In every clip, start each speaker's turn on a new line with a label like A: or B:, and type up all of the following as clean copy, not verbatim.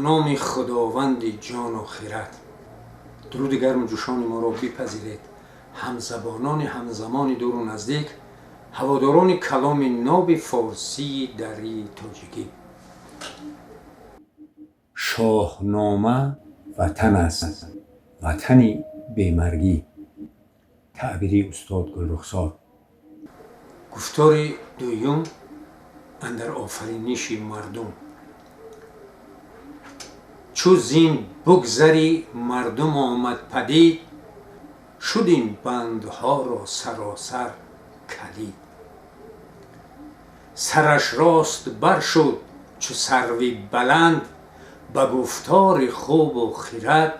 A: Номи Худованди ҷону хирад. Дуруди гарму ҷӯшони моро бипазиред, ҳамзабонони ҳамзамони дуру наздик, ҳаводорони каломи ноби форсии дарии тоҷикӣ. Шоҳнома ватан аст, ватани бемаргӣ. Таъбири устод Гулрухсор. Гуфтори дуюм андар офариниши мардум. Чу зин бугзари мардум омад падид, шуд ин бандҳоро саросар калид. Сараш рост бар шуд чу сарви баланд, ба гуфтори хубу хирад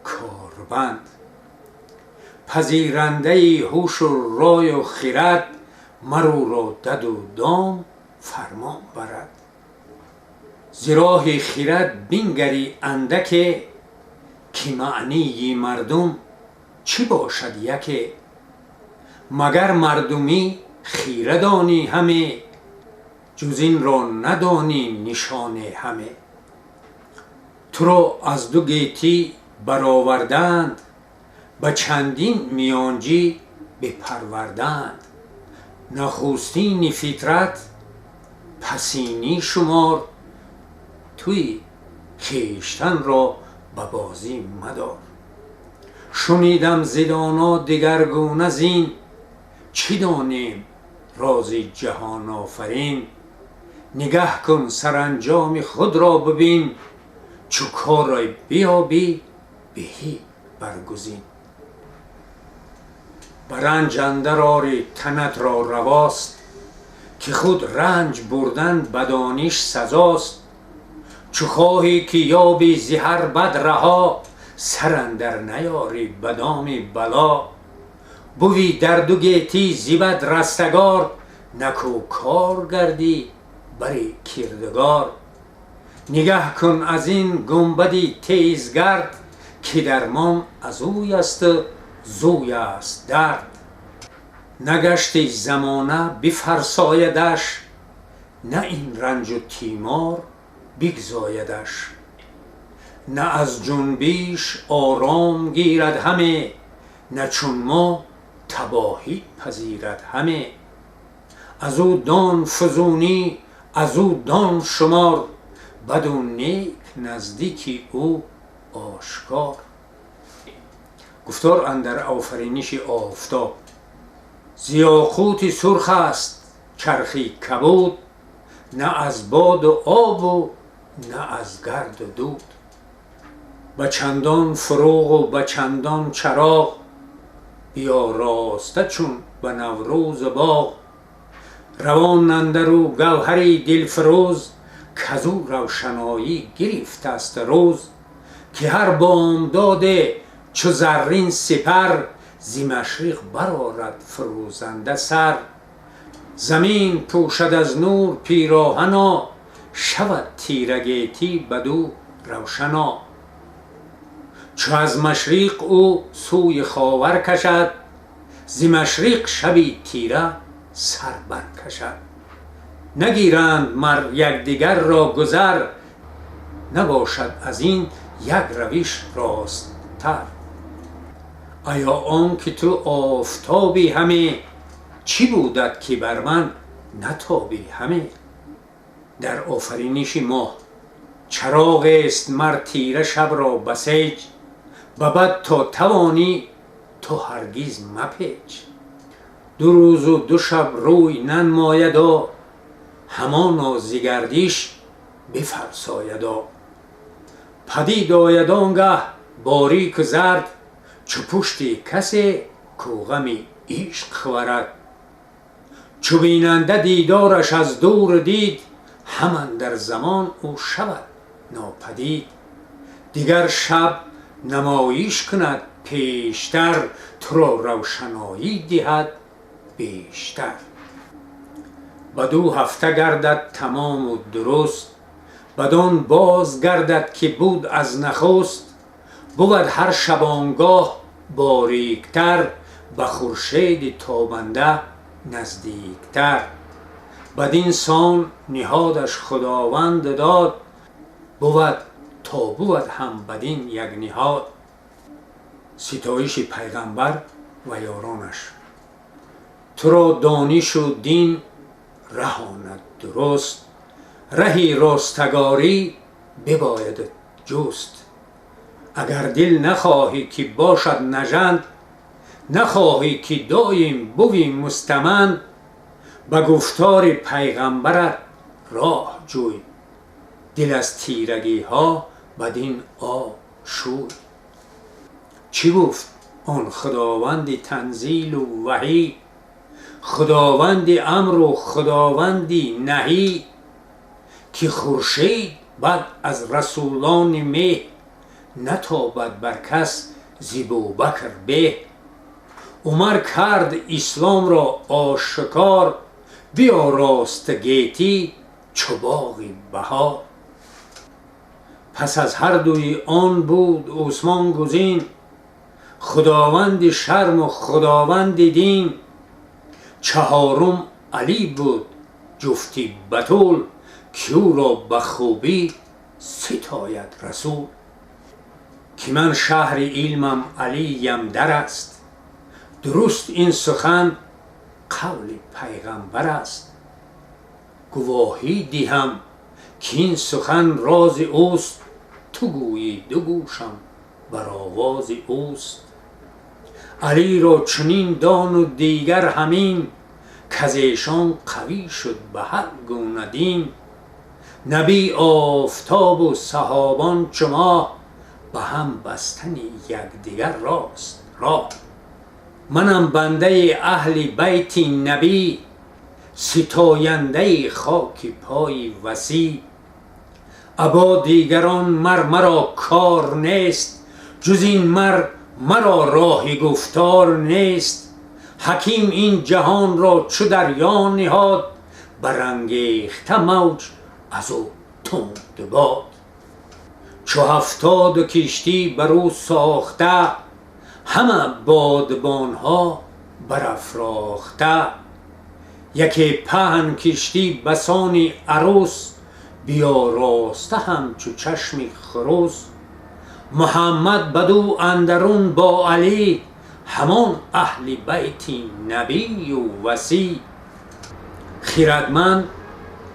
A: корбанд. Пазирандаи ҳушу рою хирад, мар ӯро даду дом фармон барад. Зи роҳи хирад бингари андаке, ки маънии мардум чӣ бошад яке. Магар мардумӣ хира донӣ ҳаме, ҷуз инро надонӣ нишоне ҳаме. Туро аз ду гетӣ бароварданд, ба чандин миёнҷӣ бипарварданд. Нахустини фитрат пасинӣ шумор, туи хештанро ба бозӣ мадор. Шунидам зи доно дигаргуна зин, чӣ донем рози ҷаҳонофарин. Нигаҳ кун, саранҷоми худро бибин, чу корро биёбӣ беҳӣ баргузин. Ба ранҷ андар ори танатро равост, ки худ ранҷ бурдан ба дониш сазост. Чу хоҳӣ ки ёбӣ зи ҳар бад раҳо, сар андар наёрӣ ба доми бало. Бувӣ дар ду гетӣ зи бад растагор, накӯкор гардӣ бари кирдигор. Нигаҳ кун аз ин гунбади тезгард, ки дармон аз ӯй асту зӯй аст дард. Нагашти замона бифарсоядаш, на ин ранҷу тимор бигзоядаш. На аз ҷунбиш ором гирад ҳаме, на чун мо табоҳӣ пазирад ҳаме. Аз ӯ дон фузунӣ, аз ӯ дон шумор, баду нек наздики ӯ ошкор. Гуфтор андар офариниши офтоб. Зи ёқути сурх аст чархи кабуд, на аз боду обу на аз гарду дуд. Ба чандон фурӯғу ба чандон чароғ, биёроста чун ба наврӯзу боғ. Равон андар ӯ гавҳари дилфурӯз, казӯ равшаноӣ гирифтаст рӯз. Ки ҳар бомдоде чу заррин сипар, зи машриқ барорад фурӯзанда сар. Замин пӯшад аз нур пироҳано, шавад тирагетӣ баду равшано. Чу аз машриқ ӯ сӯи ховар кашад, зи машриқ шаби тира сар баркашад. Нагиранд мар якдигарро гузар, набошад аз ин як равиш росттар. Аё он ки ту офтобӣ ҳаме, чӣ будат ки бар ман натобӣ ҳаме. Дар офариниши моҳ. Чароғест мар тира шабро басеҷ, ба бад то тавонӣ ту ҳаргиз мапеч. Ду рӯзу ду шаб рӯй нанмоядо, ҳамоно зи гардиш бифарсоядо. Падид ояд он гаҳ борику зард, чу пушти касе кӯ ғами ишқ хӯрад. Чу бинанда дидораш аз дур дид, ҳам андар замон ӯ шавад нопадид. Дигар шаб намоиш кунад пештар, туро равшаноӣ диҳад бештар. Ба ду ҳафта гардад тамому дуруст, бадон боз гардад ки буд аз нахуст. Бувад ҳар шабонгоҳ бориктар, ба хуршеди тобанда наздиктар. Бадин сон ниҳодаш Худованд дод, бувад то бувад ҳам бадин як ниҳод. Ситоиши пайғамбар ва ёронаш. Туро донишу дин раҳонад дуруст, раҳи ростагорӣ бибояд ҷуст. Агар дил нахоҳӣ ки бошад нажанд, нахоҳӣ ки доим бувӣ мустаманд, ба гуфтори пайғамбарат роҳ ҷӯй, дил аз тирагиҳо бадин об шӯй. Чӣ гуфт он худованди танзилу ваҳӣ, худованди амру худованди наҳӣ, ки хуршед бад аз расулони меҳ, натобад бар кас зи Бубакр беҳ. Умар кард исломро ошкор, биёрост гетӣ чу боғи баҳор. Пас аз ҳар дуи он буд Усмон гузин, худованди шарму худованди дин. Чаҳорум Алӣ буд ҷуфти батул, ки ӯро ба хубӣ ситояд расул. Ки ман шаҳри илмам Алиям дар аст, дуруст ин сухан қавли пайғамбар аст. Гувоҳӣ диҳам ки ин сухан рози ӯст, ту гӯйӣ ду гӯшам бар овози ӯст. Алиро чунин дону дигар ҳамин, каз эшон қавӣ шуд ба ҳар гуна дин. Набӣ офтобу саҳобон чу моҳ, ба ҳам бастани якдигар рост роҳ. Манам бандаи аҳли байти набӣ, ситояндаи хоки пои васӣ. Або дигарон мар маро кор нест, ҷуз ин мар маро роҳи гуфтор нест. Ҳаким ин ҷаҳонро чу дарё ниҳод, барангехта мавҷ аз ӯ тунд бод. Чу 70 киштӣ бар ӯ сохта, ҳама бодбонҳо барафрохта. Яке паҳн киштӣ басони арӯс, биёроста ҳамчу чашми хурӯс. Муҳаммад баду андарун бо Алӣ, ҳамон аҳли байти набию васӣ. Хирадманд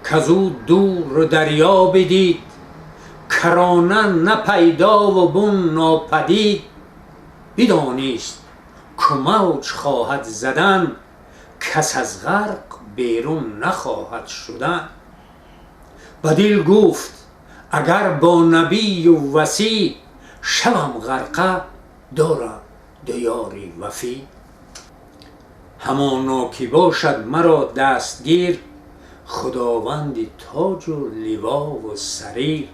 A: каз ӯ дур дарё бидид, карона на пайдову бун нопадид. Бидонист ку мавҷ хоҳад задан, кас аз ғарқ берун нахоҳад шудан. Ба дил гуфт агар бо набию васӣ, шавам ғарқа дорам диёри вафӣ. Ҳамоно ки бошад маро дастгир, худованди тоҷу ливову сарир.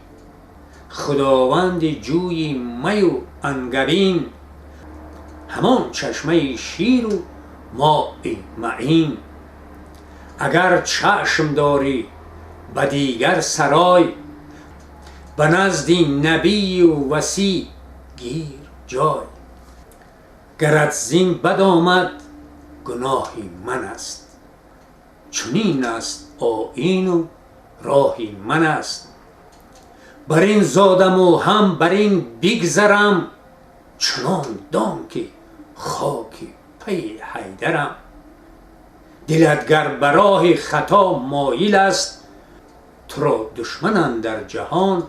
A: Худованди ҷӯи маю ангабин, ҳамон чашмаи ширу мои маин. Агар чашм дорӣ ба дигар сарой, ба назди набию васӣ гир ҷой. Гарат зин бад омад гуноҳи ман аст, чунин аст оину роҳи ман аст. Бар ин зодаму ҳам бар ин бигзарам, чунон дон ки хоки пайи Ҳайдарам. Дилат гар ба роҳи хато моил аст, туро душман андар ҷаҳон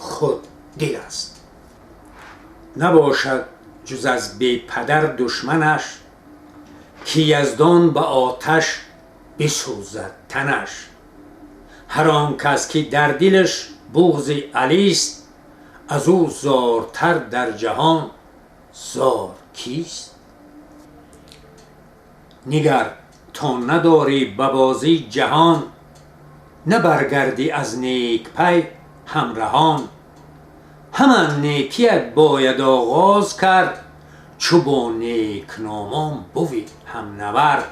A: худ дил аст. Набошад ҷуз аз бепадар душманаш, ки Яздон ба оташ бисӯзад танаш. Ҳар он кас ки дар дилаш буғзи Алист, аз ӯ зортар дар ҷаҳон зор кист? Нигар то надорӣ ба бозӣ ҷаҳон, набаргардӣ аз некпай ҳамраҳон. Ҳама некият бояд оғоз кард, чу бо некномон бувӣ ҳамнавард.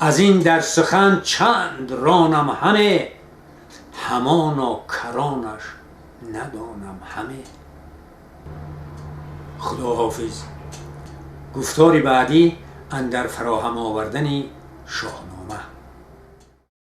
A: Аз ин дар сухан чанд ронам ҳаме, ҳамоно каронаш надонам ҳаме. Худоҳофиз. Гуфтори баъдӣ андар фароҳам овардани Шоҳнома.